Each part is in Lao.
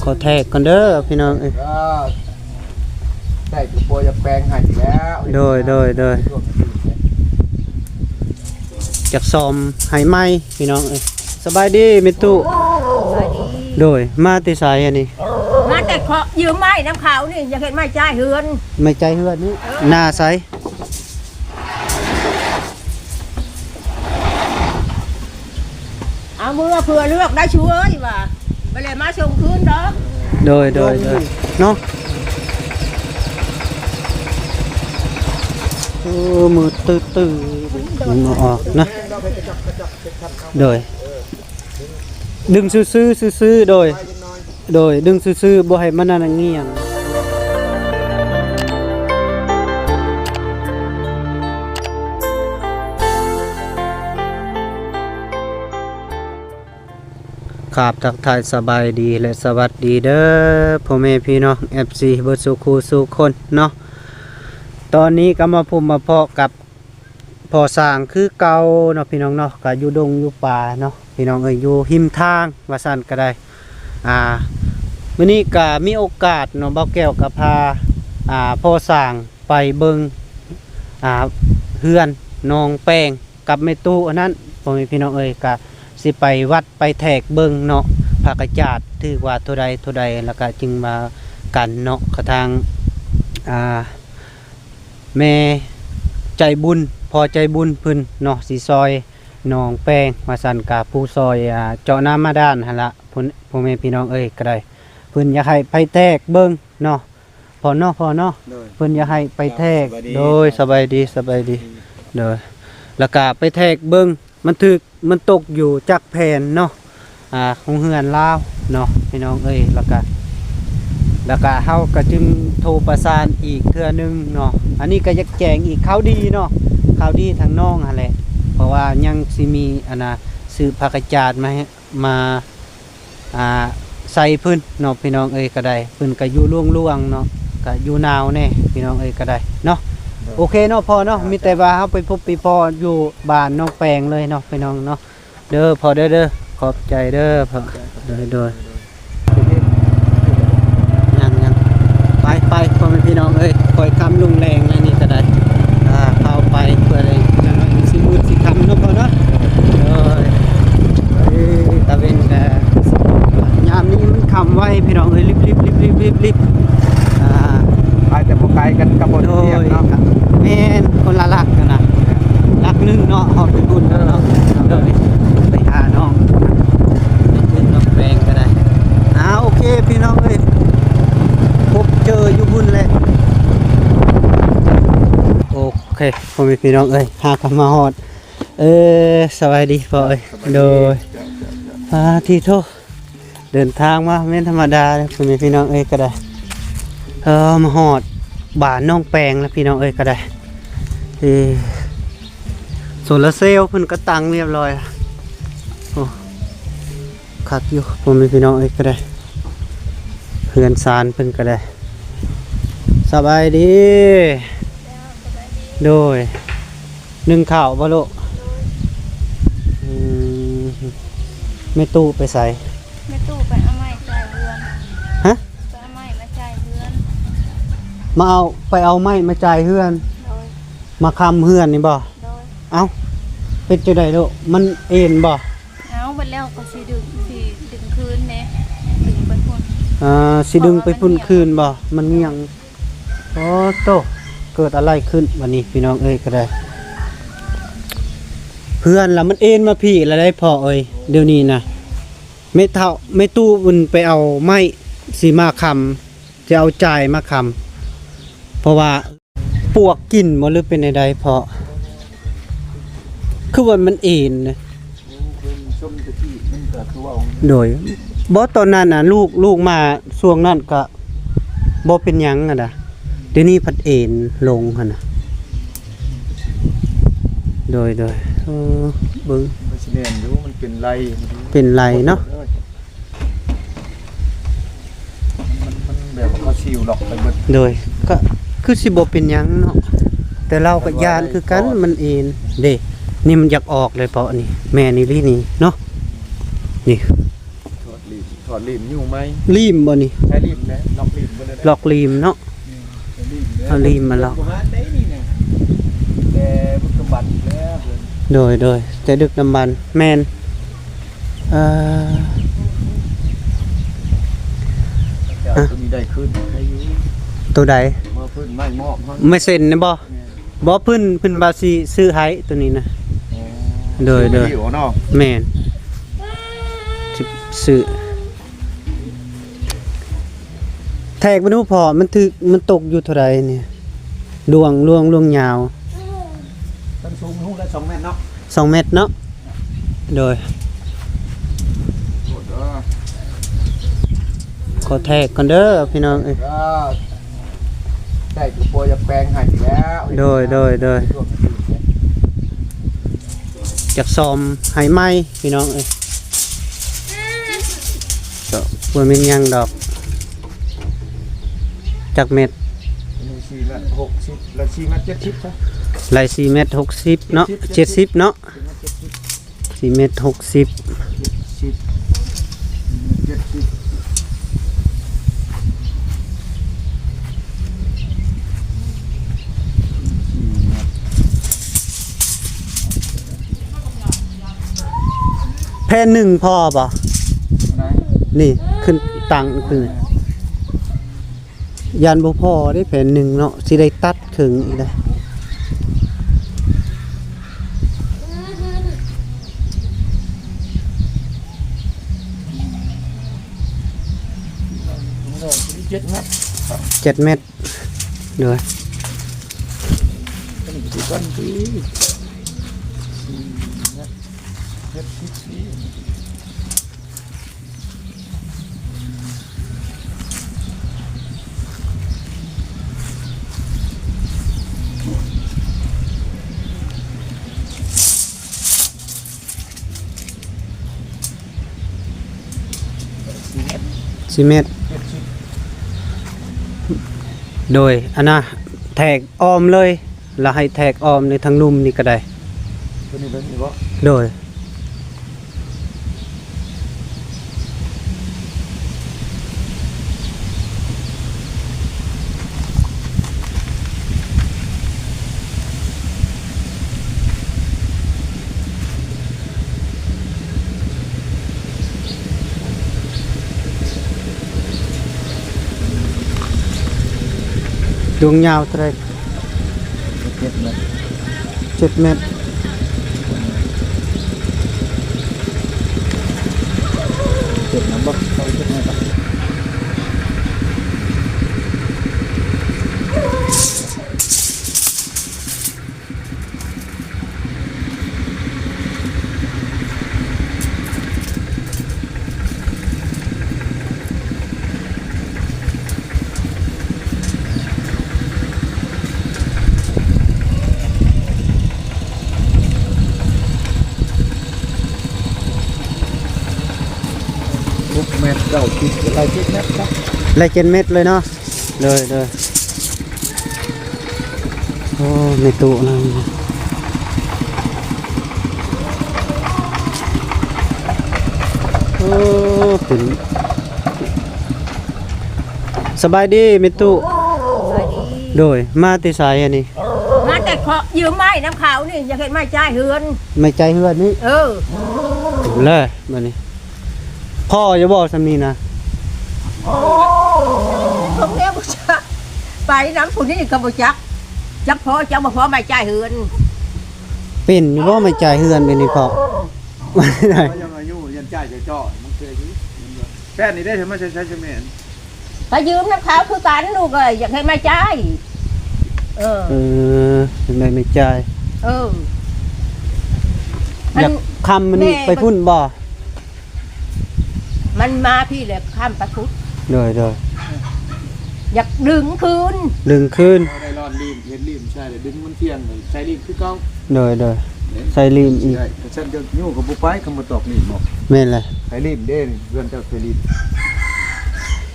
ຂໍແທກກ່ອນເດີພີ່ນ້ອງເອີຍ. ເອີ ແທກຢູ່ ບໍ່ຢາກແປງໃຫ້ແລ້ວ. ໂດຍ ໂດຍ ໂດຍ. ຢາກສ້ອມໃຫ້ໃໝ່ພີ່ນ້ອງເອີຍ. ສະບາຍດີແມ່ຕູ້. ສະບາຍດີ. ໂດຍ ມາແຕ່ໃສອັນນີ້? ມາແຕ່ຂໍຢືມໄມ້ນຳເຂົານີ້ ຢາກເຮັດໄມ້ຈ່າຍເຮືອນ. ໄມ້ຈ່າຍເຮືອນນີ້? ເອີ ໜ້າໃສ? ເອົາເມືອເພື່ອເລືອກໄດ້ ຊ່ວຍວ່າ ບໍ່ໄດ້ມາສົ່ງຄືນດອກ. ໂດຍ ໂດຍ ໂດຍ ເນາະ. ເອີ ມືດຕື້ໆ ອອກນະ. ໂດຍ ດຶງຊື່ໆ ຊື່ໆ ໂດຍ ໂດຍ ດຶງຊື່ໆ ບໍ່ໃຫ້ມັນອັນນັ້ນງຽງ. ຄາບ ທັກທາຍສະບາຍດີ ແລະ ສະຫວັດດີເດີ ພໍ່ແມ່ພີ່ນ້ອງ ເອັຟຊີ ເບິດສູ່ຄູ່ສູ່ຄົນເນາະ. ຕອນນີ້ກໍມາພົບມາພໍ້ກັບ ພໍ່ຊ່າງຄືເກົ່າເນາະພີ່ນ້ອງເນາະ, ກະຢູ່ດົງຢູ່ປ່າເນາະພີ່ນ້ອງເອີຍ, ຢູ່ຮິມທາງວ່າຊັ້ນກະໄດ້. ອ່າ ມື້ນີ້ກະມີໂອກາດເນາະ, ບ່າວແກ້ວກະພາ ອ່າ ພໍ່ຊ່າງໄປເບິ່ງ ອ່າ ເຮືອນນ້ອງແປ້ງກັບແມ່ຕູ້ອັນນັ້ນ ພໍ່ແມ່ພີ່ນ້ອງເອີຍ, ກະຊິໄປວັດໄປແທກເບິ່ງເນາະ, ພະກະຈາດຖືກວ່າເທົ່າໃດເທົ່າໃດ ແລ້ວກະຈຶ່ງວ່າກັນເນາະ. ກະທາງ ອ່າ ແມ່ໃຈບຸນ ພໍ່ໃຈບຸນເພິ່ນເນາະ ຊິຊ່ອຍນ້ອງແປ້ງວ່າຊັ້ນ, ກະຜູ້ຊ່ອຍ ອ່າ ເຈາະນ້ຳບາດານຫັ້ນລະ ພໍ່ແມ່ພີ່ນ້ອງເອີຍ ກະໄດ້. ເພິ່ນຢາກໃຫ້ໄປແທກເບິ່ງເນາະ ພໍ່ເນາະ ພໍ່ເນາະ. ໂດຍ. ເພິ່ນຢາກໃຫ້ໄປແທກ. ເຈົ້າ ສະບາຍດີ. ໂດຍ ສະບາຍດີ. ອືມ. ໂດຍ. ແລ້ວກະໄປແທກເບິ່ງ ມັນຖືກ ມັນຕົກຢູ່ຈັກແຜ່ນເນາະ ອ່າ ຂອງເຮືອນລາວເນາະ ພີ່ນ້ອງເອີຍ. ແລ້ວກະ ແລ້ວກະເຮົາກະຈຶ່ງໂທປະສານອີກເທື່ອໜຶ່ງເນາະ. ອັນນີ້ກະຢາກແຈ້ງອີກຂ່າວດີເນາະ, ຂ່າວດີທາງນ້ອງຫັ້ນແຫຼະ, ເພາະວ່າຍັງຊິມີ ອັນນ່າ ຊື້ພະກະຈາດມາໃຫ້ ມາ ອ່າ ໃສ່ເພິ່ນເນາະ ພີ່ນ້ອງເອີຍ ກະໄດ້. ເພິ່ນກະຢູ່ຫຼວງໆເນາະ, ກະຢູ່ໜາວແດ່ ພີ່ນ້ອງເອີຍ ກະໄດ້ເນາະ. ໂດຍ. ໂອເຄເນາະ ພໍ່ເນາະ. ເຈົ້າ ມີແຕ່ວ່າເຮົາໄປພົບໄປພໍ້ຢູ່ບ້ານນ້ອງແປ້ງເລີຍເນາະ ພີ່ນ້ອງເນາະ. ເດີພໍ່ເດີ ເດີ ຂອບໃຈເດີພໍ່. ໂດຍ ໂດຍ. ຍັງ ຍັງ ໄປ ໄປ ພໍ່ແມ່ພີ່ນ້ອງເອີຍ, ຄ່ອຍຄ່ຳລົງແລງແລ້ວນີ້ກະໄດ້. ອ່າ ເຂົ້າໄປເພື່ອໄດ້ ຊິມືດຊິຄ່ຳເນາະພໍ່ເນາະ. ໂດຍ. ເອີ ຕາເວັນກະ ຍາມນີ້ມັນຄ່ຳໄວພີ່ນ້ອງເອີຍ, ລິບໆ ລິບໆ ລິບໆ ລິບໆ. ອ່າ ອາດຈະບໍ່ໄກກັນກັບບ່ອນ ໂດຍ ຮຽນເນາະ. ແມ່ນ ຄົນລະຫຼັກຫັ້ນນະ, ຫຼັກໜຶ່ງເນາະ ຮອດໄປພຸ້ນເນາະ. ໂດຍ. ໄປຫານ້ອງ ໄປຂຶ້ນນ້ອງແປ້ງກະໄດ້. ອ່າ ໂອເຄພີ່ນ້ອງເອີຍ, ພົບເຈີຢູ່ພຸ້ນແຫຼະ. ໂອເຄ ພໍ່ແມ່ພີ່ນ້ອງເອີຍ, ຫາກະມາຮອດ. ເອີ ສະບາຍດີພໍ່ເອີຍ. ສະບາຍດີ. ໂດຍ. ເຈົ້າ ເຈົ້າ ເຈົ້າ. ອາ ທີ່ໂທ ເດີນທາງມາແມ່ນທຳມະດາເດີ ພໍ່ແມ່ພີ່ນ້ອງເອີຍ ກະໄດ້. ເອີ ມາຮອດບ້ານນ້ອງແປ້ງແລ້ວ ພີ່ນ້ອງເອີຍ ກະໄດ້. ເອີ ໂຊລາເຊວເພິ່ນກະຕັ້ງຮຽບຮ້ອຍ. ໂອ້ ຄັກຢູ່ ພໍ່ແມ່ພີ່ນ້ອງເອີຍ ກະໄດ້. ເຮືອນຊານເພິ່ນກະໄດ້. ສະບາຍດີ. ໂດຍ. ໜຶ້ງເຂົ້າບໍ່ລູກ? ໂດຍ. ອືມ ແມ່ຕູ້ໄປໃສ? ແມ່ຕູ້ໄປເອົາໄມ້ຈ່າຍເຮືອນ. ຮະ? ໄປເອົາໄມ້ມາຈ່າຍເຮືອນ. ມາເອົາ ໄປເອົາໄມ້ມາຈ່າຍເຮືອນ? ໂດຍ. ມາຄ້ຳເຮືອນນີ້ບໍ່? ໂດຍ. ເອົ້າ ເປັນຈັ່ງໃດລູກ? ມັນເອັນບໍ່? ເອົາ ເບິດແລ້ວກະຊິດຶງ ຊິດຶງຄືນເດ້ ດຶງໄປພຸ້ນ. ອ່າ ຊິດຶງໄປພຸ້ນຄືນບໍ່? ມັນຫຍັງ? ໂອ້ໂຕ ເກີດອະໄລຂຶ້ນບາດນີ້ ພີ່ນ້ອງເອີຍ ກະໄດ້. ເພື່ອນລະມັນເອັນມາພີ້ລະໄດ໋ພໍ່ເອີຍ ດຽວນີ້ນະ. ແມ່ເຖົ້າ ແມ່ຕູ້ເພິ່ນໄປເອົາໄມ້ຊິມາຄ້ຳ ຈະເອົາຈ່າຍມາຄ້ຳ ເພາະວ່າ ປວກກິນບໍ່ ຫຼືເປັນໃດໆ ເພາະ ຄືວ່າມັນເອັນນະ. ໂດຍ. ບໍ່ ຕອນນັ້ນນະ ລູກ ລູກມາຊ່ວງນັ້ນກະບໍ່ເປັນຫຍັງຫັ້ນນະ, ດຽວນີ້ພັດເອັນລົງຫັ້ນນະ. ໂດຍ ໂດຍ. ເອີ ເບິ່ງ ມັນຊິແມ່ນຢູ່ ມັນເປັນໄລ ເປັນໄລເນາະ. ມັນ ມັນແບບວ່າເຂົາຊີວລັອກໄປເບິດ. ໂດຍ. ກະຄືຊິບໍ່ເປັນຫຍັງເນາະ ແຕ່ລາວກະຢ້ານຄືກັນ ມັນເອັນເດ້. ນີ້ມັນຢາກອອກເລີຍເພາະນີ້ ແມ່ນອີ່ຫຼີນີ້ເນາະ ນີ້. ຖອດລີ້ມຢູ່ໃໝ່ ລີ້ມບໍ່ນີ້? ໃຊ້ລີ້ມແຫຼະ ລັອກລີ້ມເບິດເລີຍ ລັອກລີ້ມເນາະ ອືມ ໃຊ້ລີ້ມແຫຼະ ເອົາລີ້ມມາລັອກ ໂບຮານໄດ໋ນີ້ນະ ແຕ່ບຸກສະບັນແລ້ວ ໂດຍ ໂດຍ ແຕ່ດຶກດຳບັນ ແມ່ນ ເອີ ອ່ະ ຕົວນີ້ໄດ້ຄືນໃຫ້ຢູ່ ໂຕໃດ? ມາພື້ນໄມ້ມອບເຮົາ ໄມ້ເຊັນນີ້ບໍ່? ແມ່ນ ບໍ່ ເພິ່ນ ເພິ່ນວ່າຊິຊື້ໃຫ້ໂຕນີ້ນະ ອໍ ໂດຍ ໂດຍ ຊື້ໃຫ້ຢູ່ເນາະ ແມ່ນ ຊິຊື້ ແທກເບິ່ງດູພໍ່ ມັນຖືກ ມັນຕົກຢູ່ເທົ່າໃດນີ້ ລວງ ລວງ ລວງຍາວ ມັນສູງຮູ້ລະສອງແມັດເນາະ ສອງແມັດເນາະ ໂດຍ ໂທດເດີ ຂໍແທກກ່ອນເດີພີ່ນ້ອງເອີຍ ເດີ ແທກຢູ່ ບໍ່ຢາກແປງໃຫ້ແລ້ວ ໂດຍ ໂດຍ ໂດຍ ຢາກສ້ອມໃຫ້ໃໝ່ພີ່ນ້ອງເອີຍ ກໍບໍ່ແມ່ນຫຍັງດອກ ຈັກແມັດ ອັນນີ້ສີ່ແມັດຫົກສິບ ແລ້ວສີ່ແມັດເຈັດສິບຊະ ໄລ່ສີ່ແມັດຫົກສິບເນາະ ເຈັດສິບເນາະ ສີ່ແມັດຫົກສິບ ເຈັດສິບ ສີ່ແມັດເຈັດສິບ ສີ່ແມັດ ແຜ່ນໜຶ່ງພໍບໍ່? ອັນໃດ? ນີ້ ຂຶ້ນຕັ້ງຂຶ້ນ ຢ້ານບໍ່ພໍເດ້ແຜ່ນໜຶ່ງເນາະ ຊິໄດ້ຕັດເຄິ່ງອີກເດ້ ເຈັດແມັດ ເຈັດແມັດ ໂດຍ ອັນນີ້ຄືກັນຕິ ສີ່ແມັດ ເຈັດສິບສີ່ ສີ່ແມັດ ສີ່ແມັດ ໂດຍ ອັນນ່າ ແທກອ້ອມເລີຍ ລະໃຫ້ແທກອ້ອມໃນທາງລຸ່ມນີ້ກໍໄດ້ ໂຕນີ້ແບບນີ້ບໍ່? ໂດຍ ດວງຍາວເທົ່າໃດ? ເຈັດແມັດ ເຈັດແມັດ ເຈັດນຳບໍ່? ເອົາເຈັດແມັດ ຫົກແມັດເກົ້າສິບ ໄລ່ເຈັດແມັດຊະ ໄລ່ເຈັດແມັດເລີຍເນາະ ໂດຍ ໂດຍ ໂອ້ ແມ່ຕູ້ນະ ໂອ້ ເປັນ ສະບາຍດີແມ່ຕູ້ ສະບາຍດີ ໂດຍ ມາແຕ່ໃສອັນນີ້? ມາແຕ່ຂໍຢືມໄມ້ນຳເຂົານີ້ ຢາກເຮັດໄມ້ຈ່າຍເຮືອນ ໄມ້ຈ່າຍເຮືອນນີ້ ເອີ ແລ້ວບັດນີ້ ພໍຢູ່ບໍ່ສ່ຳນີ້ນະ? ໂອ້ ເພິ່ນແລ້ວບໍ່ຈັກ ໄປນຳຜູ້ນີ້ກໍບໍ່ຈັກ ຈັກພໍຈັກບໍ່ພໍໄມ້ຈ່າຍເຮືອນ ເປັນຢູ່ບໍ່ໄມ້ຈ່າຍເຮືອນແບບນີ້ພໍ່? ຍັງອາຍຸຍັງຈ່າຍເຈາະ ມັນເຄີຍຢູ່ ແປ້ນນີ້ໄດ້ ມາໃຊ້ໃຊ້ແມ່ນ ກໍຢືມນຳເຂົາຄືກັນ ລູກເອີຍ ຢາກໃຫ້ມາຈ່າຍ ເອີ ເອີ ຢາກໄດ້ມາຈ່າຍ ເອີ ຢາກ ມັນ ຄ່ຳມື້ນີ້ ແມ່ ໄປພຸ້ນບໍ່? ມັນມາພີ້ແຫຼະ ຂ້າມປະທຸດ ໂດຍ ໂດຍ ຢາກດຶງຄືນ ດຶງຄືນ ເຮົາໄດ້ລອນລີ້ມ ເຮັດລີ້ມໃສ່ ແລ້ວດຶງມັນທ່ຽງ ໃສ່ລີ້ມຄືເກົ່າ ໂດຍ ໂດຍ ເດ້ ໃສ່ລີ້ມອີກ ແຕ່ຊັ້ນເຈົ້າຢູ່ກໍບໍ່ໄປ ຄຳວ່າຕອກລີ້ມເນາະ ແມ່ນແຫຼະ ໃສ່ລີ້ມເດ້ ເຮືອນເຈົ້າໃສ່ລີ້ມ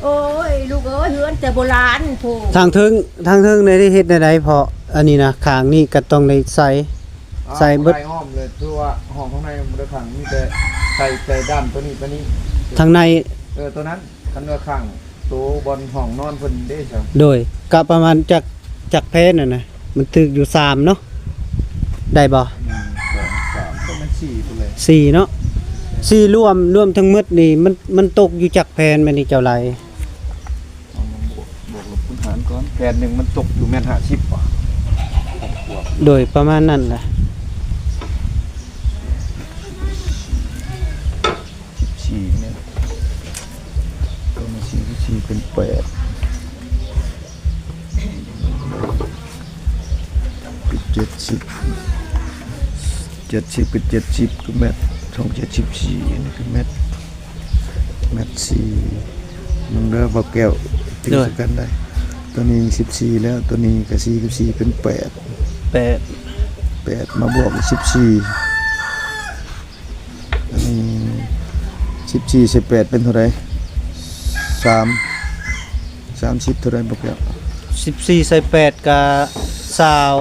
ໂອ້ຍ ລູກເອີຍ ເຮືອນແຕ່ໂບລານພຸ້ນ ທາງເທິງ ທາງເທິງໄດ້ເຮັດແນວໃດ? ເພາະອັນນີ້ນະ ຂ້າງນີ້ກໍຕ້ອງໄດ້ໃສ່ ອ່າ ໃສ່ເບິດ ບໍ່ໄດ້ອ້ອມເລີຍ ຄືວ່າຫ້ອງຂ້າງໃນບໍ່ໄດ້ຂັງ ມີແຕ່ໃສ່ ໃສ່ດ້ານໂຕນີ້ໂຕນີ້ ທາງໃນ ເອີ ໂຕນັ້ນ ຄັນວ່າຂ້າງໂຕບ່ອນຫ້ອງນອນເພິ່ນເດ້ຊະ. ໂດຍ ກະປະມານຈັກ ຈັກແຜ່ນຫັ້ນນະ ມັນຖືກຢູ່ສາມເນາະ ໄດ້ບໍ່? ໜຶ່ງ ສອງ ສາມ ກໍແມ່ນສີ່ພຸ້ນແຫຼະ ສີ່ເນາະ ສີ່ລວມ ລວມທັງໝົດນີ້ ມັນ ມັນຕົກຢູ່ຈັກແຜ່ນແມ່ນນີ້ເຈົ້າໄລ່? ເອົາມາບວກ ບວກລົບຄູນຫານກ່ອນ ແຜ່ນໜຶ່ງມັນຕົກຢູ່ແມ່ນຫ້າສິບບໍ່? ໂດຍ ປະມານນັ້ນແຫຼະ ສິບສີ່ແມ່ນ ຕົວນີ້ສີ່ສິບສີ່ເປັນແປດ ເປັນເຈັດສິບ ເຈັດສິບເປັນເຈັດສິບ ກໍແມັດ ສອງເຈັດສິບສີ່ ອັນນີ້ກໍແມັດ ແມັດສີ່ ເບິ່ງເດີ ບໍ່ແກ້ວ ຕີ ໂດຍ ໃສ່ກັນໄດ້ ຕົວນີ້ສິບສີ່ແລ້ວ ຕົວນີ້ກໍສີ່ກັບສີ່ເປັນແປດ ແປດ ແປດ ມາບວກອີກສິບສີ່ ອັນນີ້ສິບສີ່ໃສ່ແປດເປັນເທົ່າໃດ? ສາມ ສາມສິບເທົ່າໃດບໍ່ແກ້ວ? ສິບສີ່ໃສ່ແປດກະຊາວ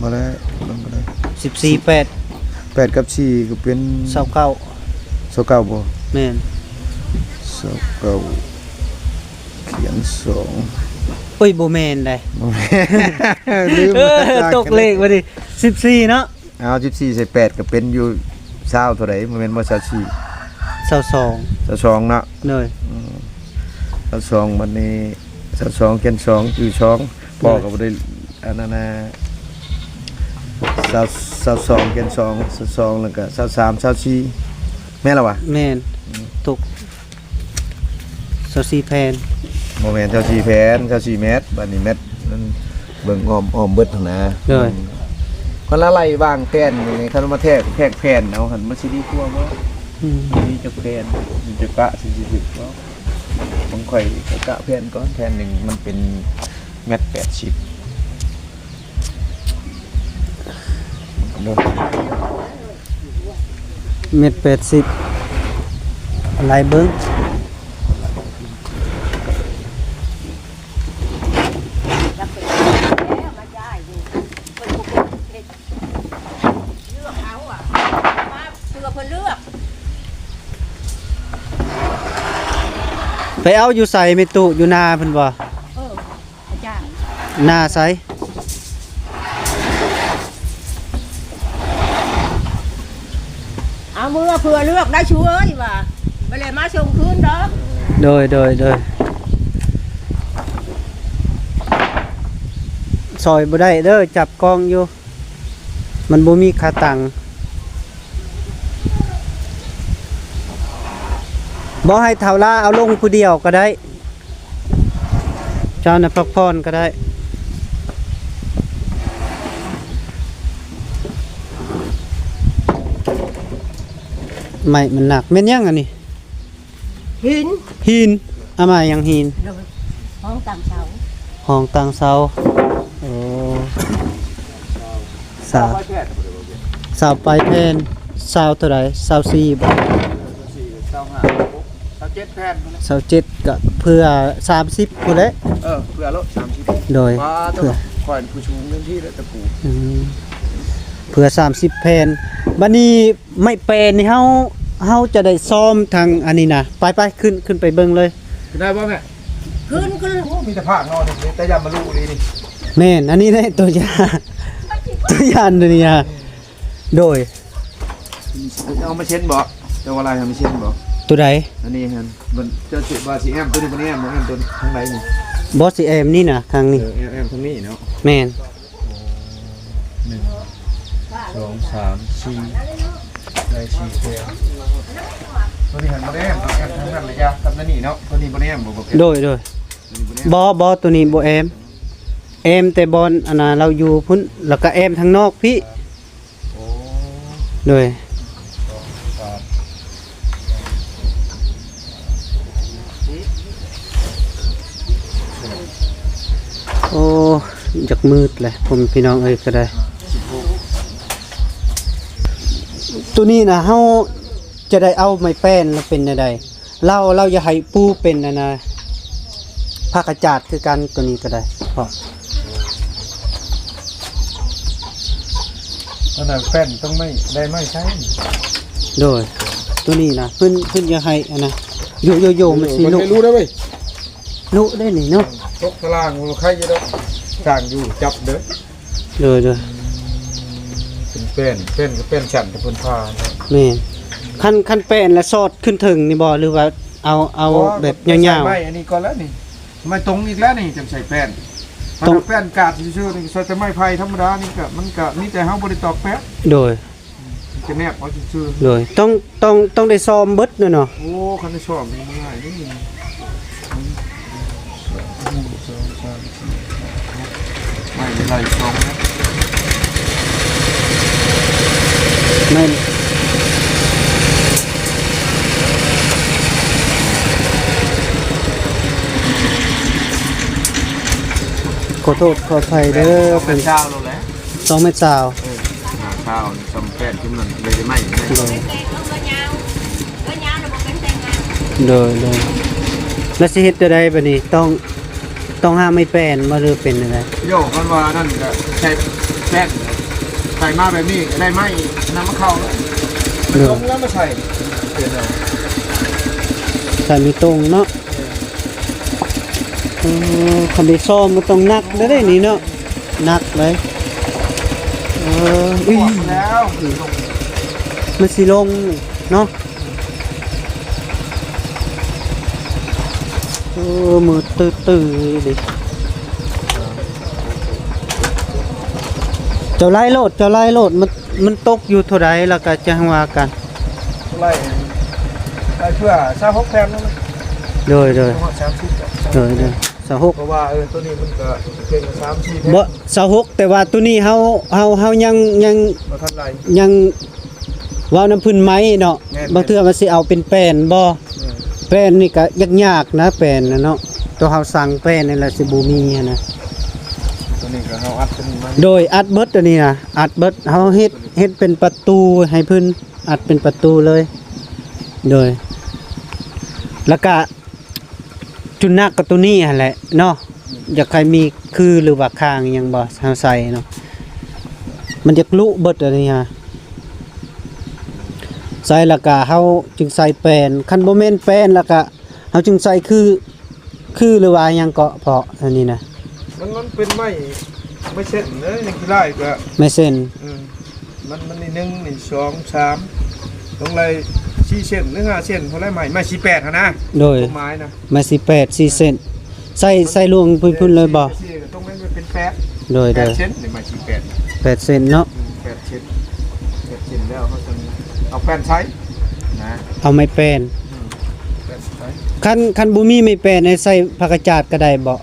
ບໍ່ແລ້ວ ເບິ່ງກໍໄດ້ ສິບສີ່ ແປດ ແປດກັບສີ່ກໍເປັນ ຊາວເກົ້າ ຊາວເກົ້າບໍ່? ແມ່ນ ຊາວເກົ້າ ຂຽນສອງ ໂອ້ຍ ບໍ່ແມ່ນໃດ ບໍ່ແມ່ນ ລືມ ເອີ ຕົກເລກບັດນີ້ ສິບສີ່ເນາະ ເອົາ ສິບສີ່ໃສ່ແປດກໍເປັນຢູ່ຊາວເທົ່າໃດ ບໍ່ແມ່ນບໍ່ ຊາວສີ່ ຊາວສອງ ຊາວສອງເນາະ ໂດຍ ອືມ ຊາວສອງ ບັດນີ້ ຊາວສອງ ຂຽນສອງ ຈື່ສອງ ພໍ່ກໍບໍ່ໄດ້ອັນນັ້ນນະ ຊາວ ຊາວສອງ ຂຽນສອງ ຊາວສອງ ແລ້ວກໍຊາວສາມ ຊາວສີ່ ແມ່ນລະວະ? ແມ່ນ ອືມ ຕົກ ຊາວສີ່ແຜ່ນ ບໍ່ແມ່ນຊາວສີ່ແຜ່ນ ຊາວສີ່ແມັດ ບາດນີ້ແມັດມັນເບິ່ງອ້ອມ ອ້ອມເບິດຫັ້ນນະ ໂດຍ ຄັນລະໄລ່ວາງແຜ່ນນີ້ ຄັນມາແທກ ແທກແຜ່ນເອົາຫັ້ນ ມັນຊິດີກວ່າບໍ່? ອືມ ມີຈັກແຜ່ນ ມີຈັກກະ ຊິຖືກບໍ່? ຂອງຂ້ອຍກໍກະແຜ່ນກ່ອນ ແຜ່ນໜຶ່ງມັນເປັນແມັດແປດສິບ ເມັດແປດສິບ ໄລ່ເບິ່ງ ໄປເອົາຢູ່ໃສແມ່ຕູ້? ຢູ່ນາເພິ່ນບໍ່? ເອີ. ອາຈານ ໜ້າໃສ? ເອົາເມືອເພື່ອເລືອກໄດ້ ຊ່ວຍວ່າ ບໍ່ໄດ້ມາສົ່ງຄືນດອກ. ໂດຍ ໂດຍ ໂດຍ ຊ່ອຍບໍ່ໄດ້ເດີ ຈັບກ້ອງຢູ່ ມັນບໍ່ມີຂາຕັ້ງ. ບໍ່ໃຫ້ທ້າວລາເອົາລົງຜູ້ດຽວກໍໄດ້. ເຈົ້ານະພັກຜ່ອນກໍໄດ້. ໄມ້ມັນໜັກ. ແມ່ນຫຍັງອັນນີ້? ຫີນ. ຫີນ. ອາ ໄມ້ຫຍັງຫີນ? ໂດຍ. ຮອງຕັ້ງເສົາ. ຮອງຕັ້ງເສົາ. ໂອ້. ຊາວ ຊາວປາຍແຜ່ນ. ຊາວເທົ່າໃດ? ຊາວສີ່ບໍ່? ຊາວຫ້າ ຊາວເຈັດແຜ່ນພຸ້ນແຫຼະ. ຊາວເຈັດ ກະເພື່ອສາມສິບພຸ້ນແຫຼະ. ເອີ ເພື່ອໂລດສາມສິບ. ໂດຍ. ປາດ ເພື່ອ ຂ້ອຍຜູ້ສູງເຕັມທີ່ແລ້ວຕະປູ. ອືມ ເພື່ອສາມສິບແຜ່ນ. ບັດນີ້ໄມ້ແປ້ນນີ້ ເຮົາ ເຮົາຈະໄດ້ຊ້ອມທາງອັນນີ້ນະ. ໄປໆ ຂຶ້ນ ຂຶ້ນໄປເບິ່ງເລີຍ. ຂຶ້ນໄດ້ບໍ່ແມ່? ຂຶ້ນ ຂຶ້ນ. ໂອ້ ມີແຕ່ພາກເນາະ ນີ້ ແຕ່ຢ່າມາລຸນີ້. ແມ່ນ ອັນນີ້ແຫຼະຕົວຢ່າງ ຕົວຢ່າງຕົວນີ້ນະ. ໂດຍ. ເອົາມາເຊັນບໍ່? ເຈົ້າວ່າລາຍເອົາມາເຊັນບໍ່? ຕົວໃດ? ອັນນີ້ຫັ້ນ ມັນ ເຈົ້າຊິວ່າຊິແອ້ມຕົວນີ້ ບໍ່ໄດ້ແອ້ມ ບໍ່ແອ້ມຕົວທາງໃດນີ້? ບໍ່ ຊິແອ້ມນີ້ນະ ທາງນີ້. ເອີ ແອ້ມ ແອ້ມທາງນີ້ເນາະ. ແມ່ນ. ໂອ້ ໜຶ່ງ ສອງ ສາມ ສີ່ ໄດ້ສີ່ແຜ່ນ. ຕົວນີ້ຫັ້ນບໍ່ໄດ້ແອ້ມ ແອ້ມທາງນັ້ນລະຢ່າ ກັບອັນນີ້ເນາະ. ຕົວນີ້ບໍ່ໄດ້ແອ້ມບໍ່? ບໍ່ແອ້ມ. ໂດຍ ໂດຍ. ຕົວນີ້ບໍ່ໄດ້ແອ້ມ. ບໍ່ ບໍ່ ຕົວນີ້ບໍ່ແອ້ມ. ແອ້ມແຕ່ບ່ອນອັນນ່າ ລາວຢູ່ພຸ້ນ ແລ້ວກະແອ້ມທາງນອກພີ້. ໂອ້ ໂດຍ. ໂອ້ ຢາກມືດແຫຼະ ພໍ່ແມ່ພີ່ນ້ອງເອີຍ ກໍໄດ້. ໂຕນີ້ນະ ເຮົາຈະໄດ້ເອົາໄມ້ແປ້ນ ແລ້ວເປັນແນວໃດ? ລາວ ລາວຢາກໃຫ້ປູເປັນອັນນ່າ ພະກະຈາດຄືກັນ ໂຕນີ້ກໍໄດ້ ເພາະ ອັນນັ້ນແປ້ນຕ້ອງໄມ້ ໄດ້ໄມ້ໃຊ້. ໂດຍ. ໂຕນີ້ນະ ເພິ່ນ ເພິ່ນຢາກໃຫ້ອັນນ່າ ໂຍໂຍໂຍ ມັນຊິລຸ ເບິ່ງໃຫ້ຮູ້ເດີເວີຍ ລຸໄດ້ນີ້ເນາະ ຕົກຕາລາງ ໂອ້ ໃຄຢູ່ດອກ ຊ່າງຢູ່ຈັບເດີ ໂດຍ ໂດຍ ເປັນແປ້ນ ແປ້ນກໍແປ້ນຊັ້ນ ແຕ່ເພິ່ນຜ່າເນາະ ແມ່ນ ຄັນ ຄັນແປ້ນລະສອດຂຶ້ນເທິງນີ້ບໍ່ ຫຼືວ່າເອົາ ເອົາ ບໍ່ ແບບຍາວໆ ໃສ່ໄມ້ອັນນີ້ກ່ອນແລ້ວນີ້ ໄມ້ຕົງອີກແລ້ວນີ້ ຈັ່ງໃສ່ແປ້ນ ຕ້ອງ ຄັນແປ້ນກາດຊື່ໆ ນີ້ໃສ່ແຕ່ໄມ້ໄຜ່ທຳມະດານີ້ ກໍ ມັນກໍມີແຕ່ເຮົາບໍ່ໄດ້ຕອກແປ້ນ ໂດຍ ຈະແນບເອົາຊື່ໆ ໂດຍ ຕ້ອງ ຕ້ອງ ຕ້ອງໄດ້ຊ້ອມເບິດແນ່ເນາະ ໂອ້ ຄັນໄດ້ຊ້ອມນີ້ບໍ່ງ່າຍເດ້ ໜຶ່ງ ສອງ ສາມ ສີ່ ຫ້າ ຫົກ ໄມ້ໄລ່ສອງນະ ແມ່ນ ຂໍໂທດຂໍອະໄພເດີ ເປັນຊາວໂລແຫຼະ ສອງແມັດຊາວ ເອີ ຫາຊາວນີ້ ຊ່ຳແປ້ນຈຸ້ມນັ້ນ ໄດ້ໄມ້ ໂດຍ ໂດຍ ແລ້ວຊິເຮັດແນວໃດບາດນີ້ ຕ້ອງ ຕ້ອງຫາໄມ້ແປ້ນບໍ່ ຫຼືເປັນແນວໃດ ໂຍ ຄັນວ່ານັ້ນກໍໃຊ້ແປ້ນ ໃສ່ມາແບບນີ້ກໍໄດ້ໄມ້ນຳມາເຂົ້າແລ້ວ ໂດຍ ຕົງແລ້ວມາໃສ່ ເປັນແນວ ໃສ່ໄມ້ຕົງເນາະ ເອີ ເອີ ຄັນໄດ້ຊ້ອມມັນຕ້ອງໜັກເດ້ນີ້ເນາະ ໜັກເລີຍ ເອີ ອຸ້ຍ ແລ້ວ ມັນຊິລົງເນາະ ເອີ ມືດຕື້ໆ ເຈົ້າໄລ່ໂລດ ເຈົ້າໄລ່ໂລດ ມັນ ມັນຕົກຢູ່ເທົ່າໃດ ແລ້ວກໍຈັ່ງວ່າກັນ ໄລ່ ໄລ່ເພື່ອຊາວຫົກແຜ່ນນັ້ນນະ ໂດຍ ໂດຍ ຮອດສາມສິບ ໂດຍ ໂດຍ ຊາວຫົກ ເພາະວ່າ ເອີ ຕົວນີ້ມັນກໍເປັນສາມສີ່ແຜ່ນ ບໍ່ ຊາວຫົກ ແຕ່ວ່າຕົວນີ້ເຮົາ ເຮົາ ເຮົາຍັງ ຍັງ ບໍ່ທັນໄລ່ ຍັງເວົ້ານຳເພິ່ນໃໝ່ເນາະ ແມ່ນໆ ບາງເທື່ອມັນຊິເອົາເປັນແປ້ນບໍ່ ແມ່ນ ແປ້ນນີ້ກໍຍາກໆນະ ແປ້ນນະເນາະ ຕົວເຮົາສັ່ງແປ້ນນີ້ລະຊິບໍ່ມີຫັ້ນນະ ຕົວນີ້ກໍເຮົາອັດຕົວນີ້ມາ ໂດຍ ອັດເບິດອັນນີ້ນະ ອັດເບິດ ເຮົາເຮັດ ເຮັດເປັນປະຕູໃຫ້ເພິ່ນ ອັດເປັນປະຕູເລີຍ ໂດຍ ແລ້ວກະ ຈຸດໜັກກໍຕົວນີ້ຫັ້ນແຫຼະເນາະ ຢາກໃຫ້ມີຄື ຫຼືວ່າຄາງອີ່ຫຍັງບໍ່ ເຮົາໃສ່ເນາະ ມັນຢາກລຸເບິດອັນນີ້ຫາ ໃສ່ແລ້ວກະເຮົາຈຶ່ງໃສ່ແປ້ນ ຄັນບໍ່ແມ່ນແປ້ນແລ້ວກະເຮົາຈຶ່ງໃສ່ຄື ຄື ຫຼືວ່າອີ່ຫຍັງເກາະ ເພາະອັນນີ້ນະ ມັນ ມັນເປັນໄມ້ ໄມ້ເສັ້ນເດ້ ຍັງຂີ້ລ້າຍກະ ໄມ້ເສັ້ນ ອືມ ມັນ ມັນນີ້ ໜຶ່ງ ນີ້ ສອງ ສາມ ຕ້ອງໄລ່ສີ່ເສັ້ນ ຫຼື ຫ້າເສັ້ນ ພໍໄລ່ໄມ້ ໄມ້ສີ່ແປດຫັ້ນນະ ໂດຍ ຄວາມໝາຍນະ ໄມ້ສີ່ແປດ ສີ່ເສັ້ນ ໃສ່ ໃສ່ລວງພຸ້ນເລີຍບໍ່ ຕ້ອງເປັນແປດ ໂດຍ ໂດຍ ແປດເສັ້ນ ນີ້ໄມ້ສີ່ແປດ ແປດເສັ້ນເນາະ ອືມ ແປດເສັ້ນ ແປດເສັ້ນແລ້ວເຮົາຈຶ່ງເອົາແປ້ນໃສ່ນະ ເອົາໄມ້ແປ້ນ ອືມ ແປ້ນໃສ່ ຄັນ ຄັນບໍ່ມີໄມ້ແປ້ນໃຫ້ໃສ່ຜ້າກະຈາດກໍໄດ້ບໍ່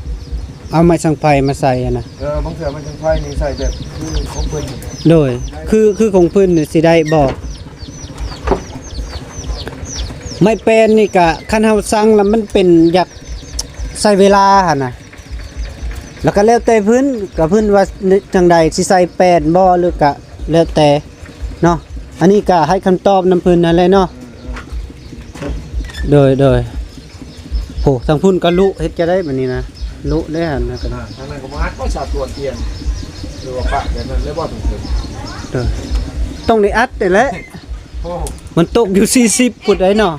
ເອົາໄມ້ສັງໄພມາໃສ່ຫັ້ນນະ ເອີ ບາງເທື່ອໄມ້ສັງໄພນີ້ໃສ່ແບບຄືຂອງເພິ່ນນີ້ ໂດຍ ຄື ຄືຂອງເພິ່ນນີ້ຊິໄດ້ບໍ່ ໄມ້ແປ້ນນີ້ກະ ຄັນເຮົາສັ່ງແລ້ວມັນເປັນ ຢາກໃຊ້ເວລາຫັ້ນນະ ແລ້ວກະແລ້ວແຕ່ເພິ່ນ ກະເພິ່ນວ່າຈັ່ງໃດ ຊິໃສ່ແປ້ນບໍ່ ຫຼືກະແລ້ວແຕ່ເນາະ ອັນນີ້ກະໃຫ້ຄຳຕອບນຳເພິ່ນຫັ້ນແຫຼະເນາະ ໂດຍ ໂດຍ. ໂອ້ ທາງພຸ້ນກໍລຸ ເຮັດຈະໄດ້ບາດນີ້ນະ ລຸແລ້ວຫັ້ນນະ ອ່າ ທາງນັ້ນກໍບໍ່ອັດ ກໍສາດຕວນປ່ຽນ ຫຼືວ່າປະແບບນັ້ນແລ້ວບໍ່ ເອີ ຕ້ອງໄດ້ອັດນີ້ແຫຼະ ໂອ້ ມັນຕົກຢູ່ສີ່ສິບພຸ້ນໃດເນາະ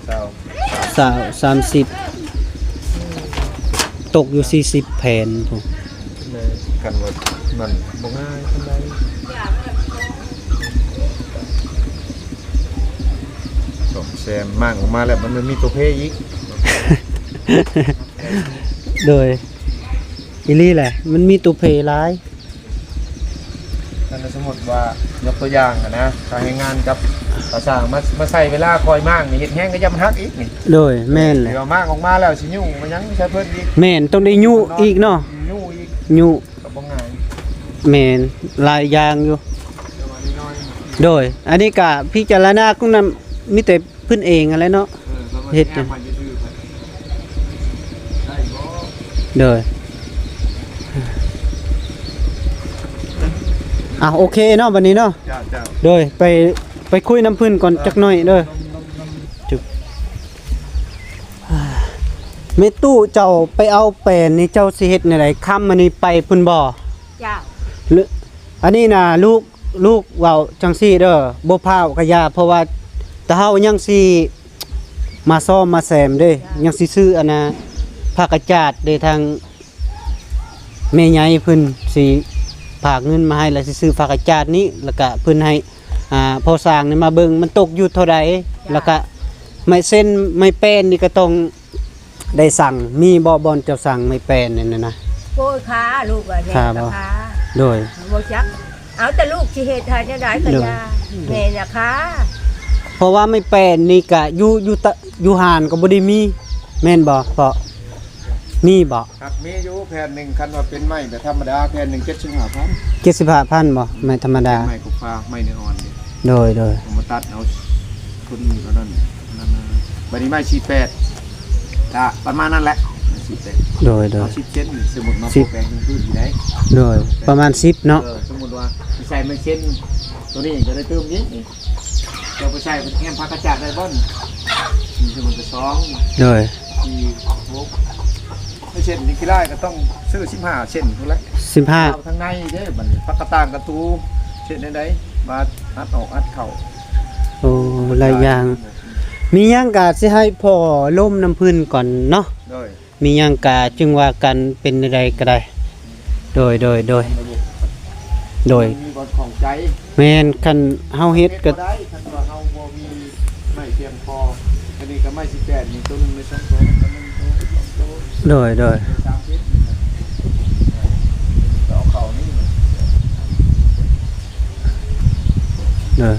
ເອີ ຊາວ ຊາວ ສາມສິບ ຕົກຢູ່ສີ່ສິບແຜ່ນພຸ້ນ ແມ່ນ ກັນວ່າມັນບໍ່ງ່າຍປານໃດ ສ້ອມແຊມ ມ້າງອອກມາແລ້ວ ມັນມີຕົວເພອີກ ໂດຍ ອີ່ຫຼີແຫຼະ ມັນມີຕົວເພຫຼາຍ ຄັນສົມມຸດວ່າຍົກຕົວຢ່າງຫັ້ນນະ ຄ່າແຮງງານກັບຄ່າສ້າງ ມາ ມາໃຊ້ເວລາຂ້ອຍມ້າງນີ້ ເຮັດແຮງກໍຢ່າມັນຫັກອີກນີ້ ໂດຍ ແມ່ນແຫຼະ ດຽວມ້າງອອກມາແລ້ວຊິຍູ້ມາຫຍັງໃສ່ເພິ່ນອີກ ແມ່ນ ຕ້ອງໄດ້ຍູ້ອີກເນາະ ຍູ້ອີກ ຍູ້ ກໍບໍ່ງ່າຍ ແມ່ນ ຫຼາຍຢ່າງຢູ່ ແຕ່ວ່ານ້ອຍໆ ໂດຍ ອັນນີ້ກະພິຈາລະນາຂອງນຳ ມີແຕ່ເພິ່ນເອງຫັ້ນແຫຼະເນາະ ເອີ ເຮັດ ແນມມັນຊື່ໆ ໄດ້ບໍ່ ໂດຍ ອ່ະ ໂອເຄເນາະ ບັດນີ້ເນາະ ເຈົ້າ ເຈົ້າ ໂດຍ ໄປ ໄປຄຸຍນຳເພິ່ນກ່ອນ ເອີ ຈັກໜ້ອຍເດີ ຈຸບ ແມ່ຕູ້ ເຈົ້າໄປເອົາແປ້ນນີ້ ເຈົ້າຊິເຮັດແນວໃດ ຄຳອັນນີ້ໄປພຸ້ນບໍ່? ເຈົ້າ ຫຼື ອັນນີ້ນະ ລູກ ລູກເວົ້າຈັ່ງຊີ້ເດີ ບໍ່ພ້າວກະຢ່າ ເພາະວ່າແຕ່ເຮົາຍັງຊິ ມາສ້ອມມາແຊມເດ້. ຍັງຊິຊື້ອັນນ່າ ຜ້າກະຈາດເດ້ ທາງແມ່ໃຫຍ່ເພິ່ນຊິຝາກເງິນມາໃຫ້ ແລ້ວຊິຊື້ຜ້າກະຈາດນີ້ ແລ້ວກະເພິ່ນໃຫ້ ອ່າ ພໍ່ຊ່າງນີ້ມາເບິ່ງ ມັນຕົກຢູ່ເທົ່າໃດ ແລ້ວກະໄມ້ເສັ້ນໄມ້ແປ້ນນີ້ກະຕ້ອງ ໄດ້ສັ່ງ ມີບໍ່ ບ່ອນເຈົ້າສັ່ງໄມ້ແປ້ນນັ້ນນະ? ໂອ້ຍ ຄ່າລູກວ່າແມ່ ຄ່າບໍ່ ຄ່າ ໂດຍ ບໍ່ຈັກ ເອົາແຕ່ລູກຊິເຮັດໃຫ້ແນວໃດກໍຢ່າ ໂດຍ ແມ່ນະຄ່າ. ເພາະວ່າໄມ້ແປ້ນນີ້ກະຢູ່ ຢູ່ຕະ ຢູ່ຮ້ານກໍບໍ່ໄດ້ມີ ແມ່ນບໍ່ພໍ່? ມີບໍ່? ຄັບ ມີຢູ່ແຜ່ນໜຶ່ງ ຄັນວ່າເປັນໄມ້ແບບທຳມະດາ ແຜ່ນໜຶ່ງເຈັດສິບຫ້າພັນ. ເຈັດສິບຫ້າພັນບໍ່? ໄມ້ທຳມະດາ ເປັນໄມ້ກົກຟ້າ ໄມ້ເນື້ອອ່ອນເດ້. ໂດຍ ໂດຍ ເອົາມາຕັດເອົາ ຄົນເທົ່ານັ້ນ ນັ້ນນະ. ບັດນີ້ໄມ້ສີ່ແປດ ກະປະມານນັ້ນແຫຼະ ສີ່ແປດ ໂດຍ ໂດຍ ເອົາສິບເຊັນ ສົມມຸດເນາະ ສິບ ແປງເປັນພື້ນຢູ່ໃດ ໂດຍ ປະມານສິບເນາະ. ເອີ ສົມມຸດວ່າໃສ່ໄມ້ເຊັນ ໂຕນີ້ກໍໄດ້ຕື່ມອີກນີ້ ເຈົ້າໄປໃສ່ແອ້ມຜ້າກະຈາດໄດ້ບໍ່ນີ້? ນີ້ສົມມຸດກໍສອງ ໂດຍ ສີ່ ຫົກ ເຊັນນີ້ຂີ້ລ້າຍກໍຕ້ອງຊື້ສິບຫ້າເຊັນພຸ້ນແຫຼະ ສິບຫ້າ ເອົາທາງໃນເດ້. ບັດນີ້ປາກກະຕ່າງກະຕູເຮັດແນວໃດ ມາອັດອອກອັດເຂົ້າ. ໂອ້ ຫຼາຍຢ່າງ ມີຫຍັງກະຊິໃຫ້ພໍ່ລົມນຳເພິ່ນກ່ອນເນາະ ໂດຍ ມີຫຍັງກະຈຶ່ງວ່າກັນ ເປັນແນວໃດກໍໄດ້. ໂດຍ ໂດຍ ໂດຍ ໂດຍ ມັນມີບ່ອນຂອງໃຈ ແມ່ນ ຄັນເຮົາເຮັດກໍ ເຮັດບໍ່ໄດ້ ຄັນວ່າເຮົາບໍ່ມີໄມ້ພຽງພໍ. ອັນນີ້ກໍໄມ້ສິບແປດນີ້ ໂຕໜຶ່ງ ໄດ້ສອງໂຕ ໂຕໜຶ່ງ ໂຕສອງໂຕ ໂດຍ ໂດຍ ສາມສິບ ກໍເອົາເຂົ້ານີ້ ໂດຍ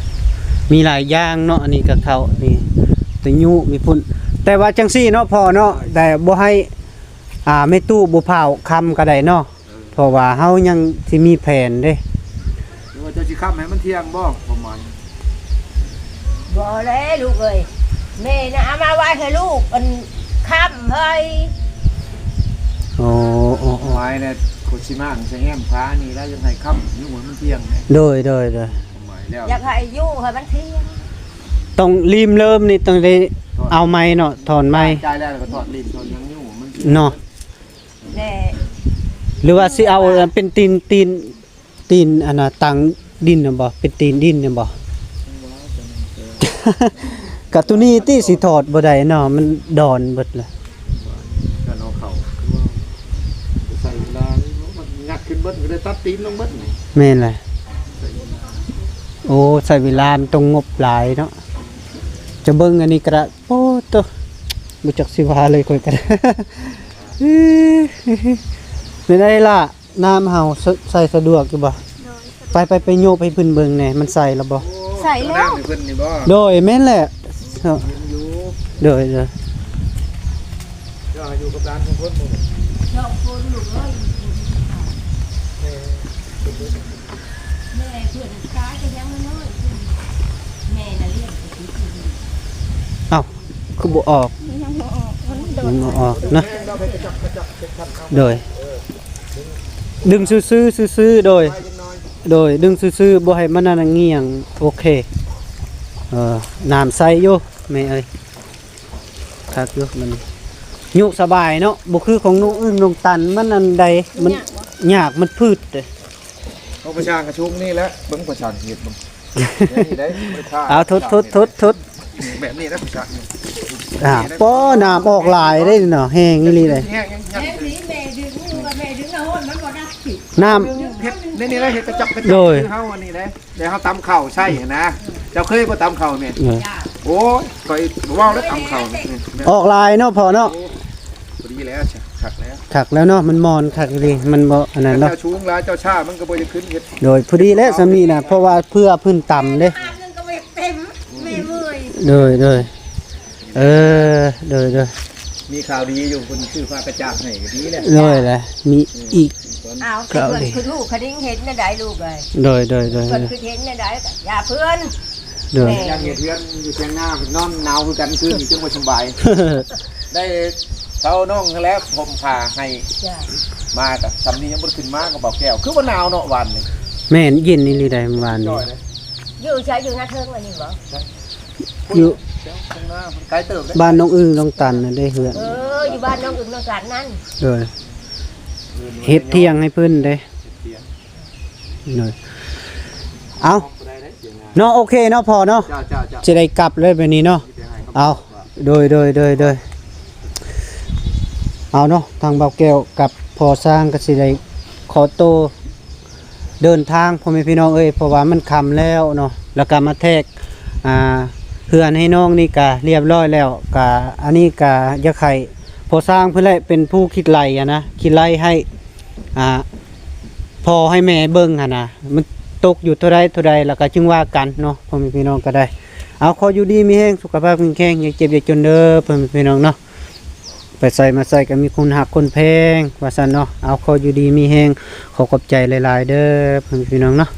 ມີຫຼາຍຢ່າງເນາະ. ອັນນີ້ກໍເຂົ້າ ມີຕະຍຸ ມີພຸ້ນ ແຕ່ວ່າຈັ່ງຊີ້ເນາະພໍ່ເນາະ ແຕ່ບໍ່ໃຫ້ ອ່າ ແມ່ຕູ້ບໍ່ພ້າວຄ່ຳກໍໄດ້ເນາະ ເອີ ເພາະວ່າເຮົາຍັງຊິມີແຜນເດ້. ຫຼືວ່າເຈົ້າຊິຄ້ຳໃຫ້ມັນທ່ຽງບໍ່ ປະມານ? ບໍ່ແລ້ວລູກເອີຍ ແມ່ນະເອົາມາໄວ້ໃຫ້ລູກ ອັນຄ້ຳເຮີ້ຍ. ໂອ້ ໂອ້ ໂອ້ ໝາຍແລ້ວ ໂຄຊິມາງໃສ່ແຮມຟ້ານີ້ແລ້ວ ຍັງໃຫ້ຄ້ຳຢູ່ໃຫ້ມັນທ່ຽງແດ່. ໂດຍ ໂດຍ ໂດຍ ໝາຍແລ້ວ ຢາກໃຫ້ຢູ່ໃຫ້ມັນທ່ຽງ. ຕ້ອງລິມເລີ່ມນີ້ ຕ້ອງໄດ້ ຖອນ ເອົາໄມ້ເນາະ ຖອນໄມ້ ຈ່າຍແລ້ວກໍຖອນລິມ ຖອນຫຍັງຢູ່ໃຫ້ມັນທ່ຽງເນາະ. ແນ່ ຫຼືວ່າຊິເອົາເປັນຕີນ ຕີນ ຕີນອັນນ່າ ຕັ້ງດິນນະບໍ່ ເປັນຕີນດິນນະບໍ່? ກະໂຕນີ້ຕິ ຊິຖອດບໍ່ໄດ້ເນາະ ມັນດອນເບິດລະ. ກະເອົາເຂົ້າ ໃຊ້ເວລາ ມັນງັດຂຶ້ນເບິດ ກໍໄດ້ຕັດຕີນລົງເບິດນີ້. ແມ່ນແຫຼະ ໂອ້ ໃຊ້ເວລາ ມັນຕ້ອງງົບຫຼາຍເນາະ. ຈະເບິ່ງອັນນີ້ກະ ໂອ້ໂຕ ບໍ່ຈັກຊິວ່າເລີຍຂ້ອຍກໍໄດ້. ແມ່ນໃດລະ ນ້ຳເຮົາ ສ- ໃສ່ສະດວກຢູ່ບໍ່? ໂດຍ ໄປ ໄປ ໄປໂຍບໃຫ້ເພິ່ນເບິ່ງແດ່ ມັນໃສ່ແລ້ວບໍ່? ໃສ່ແລ້ວ ນ້ຳໃຫ້ເພິ່ນນີ້ບໍ່? ໂດຍ ແມ່ນແຫຼະ ເນາະ ເຫັນຢູ່ ໂດຍ ໂດຍ ເຈົ້າຢູ່ກັບຫຼານສອງຄົນບໍ່? ສອງຄົນລູກເອີຍ ແມ່ ແມ່ເພິ່ນຕາຍກໍຍັງນ້ອຍ ແມ່ນະລ້ຽງ. ເອົ້າ ຄືບໍ່ອອກ? ຍັງບໍ່ອອກ ມັນໂດນ ຍັງບໍ່ອອກເນາະ. ໂດຍ ດຶງຊື່ໆ ຊື່ໆ ໂດຍ ໂດຍ ດຶງຊື່ໆ ບໍ່ໃຫ້ມັນອັນນັ້ນງຽງ. ໂອເຄ ເອີ ນ້ຳໃສຢູ່ແມ່ເອີຍ. ຄັກຢູ່ມັນ ໂຍກສະບາຍເນາະ ບໍ່ຄືຂອງນ້ອງອຶ່ງນ້ອງຕັນ ມັນອັນໃດ ມັນຍາກ ມັນພືດເດ້. ເອົາປະຊາກະຊຸງນີ້ແຫຼະ ເບິ່ງປະຊາເຮັດເບິ່ງ ແບບນີ້ໄດ໋ ເອົາ ທົດ ທົດ ທົດ ທົດ ແບບນີ້ນະປະຊານີ້. ອ່າ ປ້ອ ນ້ຳອອກຫຼາຍເດ້ເນາະ ແຮງອີ່ຫຼີເດ້. ແຮງ ແຮງ ແຮງ ແມ່ດຶງ ແມ່ດຶງເອົາ ມັນບໍ່ໄດ້ ນ້ຳ ເຮັດໃນນີ້ແຫຼະ ເຮັດກະຈອກກະຈອກ ໂດຍ ຄືເຮົາອັນນີ້ເດ້. ແລ້ວເຮົາຕຳເຂົ້າໃສ່ຫັ້ນນະ ເຈົ້າເຄີຍບໍ່ຕຳເຂົ້າແມ່? ເອີ ໂອ້ຍ ຂ້ອຍບໍ່ເວົ້າແລ້ວ ຕຳເຂົ້ານີ້ ອອກຫຼາຍເນາະພໍ່ເນາະ. ໂອ້ ພໍດີແລ້ວ ຄັກແລ້ວ ຄັກແລ້ວເນາະ ມັນມ່ອນຄັກອີ່ຫຼີ ມັນບໍ່ອັນນັ້ນເນາະ. ເຈົ້າສູງຫຼາຍ ເຈົ້າຊ້າ ມັນກໍບໍ່ຢາກຂຶ້ນເຮັດ. ໂດຍ ພໍດີແລ້ວສ່ຳນີ້ນະ ເພາະວ່າເພື່ອເພິ່ນຕຳເດ້. ໂດຍ ໂດຍ ເອີ ໂດຍ ໂດຍ ມີຂ່າວດີຢູ່ ເພິ່ນຊື້ຜ້າກະຈາດໃຫ້ກໍດີແລ້ວ. ໂດຍແຫຼະ ມີອີກ ອ້າວ ເພິ່ນຄືລູກຄະດິງເຫັນແນວໃດລູກເອີຍ? ໂດຍ ໂດຍ ໂດຍ ເພິ່ນຄືເຫັນແນວໃດກໍຢ່າເພິ່ນ. ໂດຍ ແມ່ ຢ້ານເຮັດເຮືອນຢູ່ທຽງນາ ນອນໜາວຄືກັນຄືນີ້ ຈຶ່ງບໍ່ສະບາຍ. ໄດ້ເຊົານ້ອງຫັ້ນແຫຼະ ຫົ່ມຜ້າໃຫ້ ຈ້າ ມາກໍສ່ຳນີ້ ຍັງບໍ່ໄດ້ຂຶ້ນມາກັບບ່າວແກ້ວ ຄືວ່າໜາວເນາະວານນີ້. ແມ່ນ ເຢັນອີ່ຫຼີໃດ໋ ວານນີ້ ຢູ່ໃສ ຢູ່ນາເທິງອັນນີ້ບໍ່? ຢູ່ ໄກເຕີບເດ້ ບ້ານນ້ອງອຶ່ງນ້ອງຕັນນະເດ້ເຮືອນ. ເອີ ຢູ່ບ້ານນ້ອງອຶ່ງນ້ອງຕັນນັ້ນ. ໂດຍ ເຮັດຖຽງໃຫ້ເພິ່ນເດ້. ໂດຍ ເອົາ ເນາະ ໂອເຄເນາະພໍ່ເນາະ. ເຈົ້າ ເຈົ້າ ເຈົ້າ ຊິໄດ້ກັບແລ້ວບາດນີ້ເນາະ. ເອົາ ໂດຍ ໂດຍ ໂດຍ ໂດຍ ເອົາເນາະ ທາງບ່າວແກ້ວກັບພໍ່ຊ້າງກໍຊິໄດ້ຂໍໂຕເດີນທາງ ພໍ່ແມ່ພີ່ນ້ອງເອີຍ ເພາະວ່າມັນຄ່ຳແລ້ວເນາະ ແລ້ວກໍມາແທກ ອ່າ ເຮືອນໃຫ້ນ້ອງນີ້ກໍລຽບຮ້ອຍແລ້ວ ກໍອັນນີ້ກໍຢາກໃຫ້ພໍ່ຊ້າງເພິ່ນແຫຼະເປັນຜູ້ຄິດໄລ່ຫັ້ນນະ ຄິດໄລ່ໃຫ້ ອ່າ ພໍ່ໃຫ້ແມ່ເບິ່ງຫັ້ນນະ ມັນຕົກຢູ່ເທົ່າໃດເທົ່າໃດ ແລ້ວກໍຈຶ່ງວ່າກັນເນາະ ພໍ່ແມ່ພີ່ນ້ອງກໍໄດ້ ເອົາ ຂໍຢູ່ດີມີແຮງ ສຸຂະພາບແຂງແຮງ ຢ່າເຈັບຢ່າຈົນເດີ ພໍ່ແມ່ພີ່ນ້ອງເນາະ ໄປໃສມາໃສກໍມີຄົນຮັກຄົນແພງ ວ່າຊັ້ນເນາະ ເອົາ ຂໍຢູ່ດີມີແຮງ ຂໍຂອບໃຈຫຼາຍໆເດີ ພໍ່ແມ່ພີ່ນ້ອງເນາະ.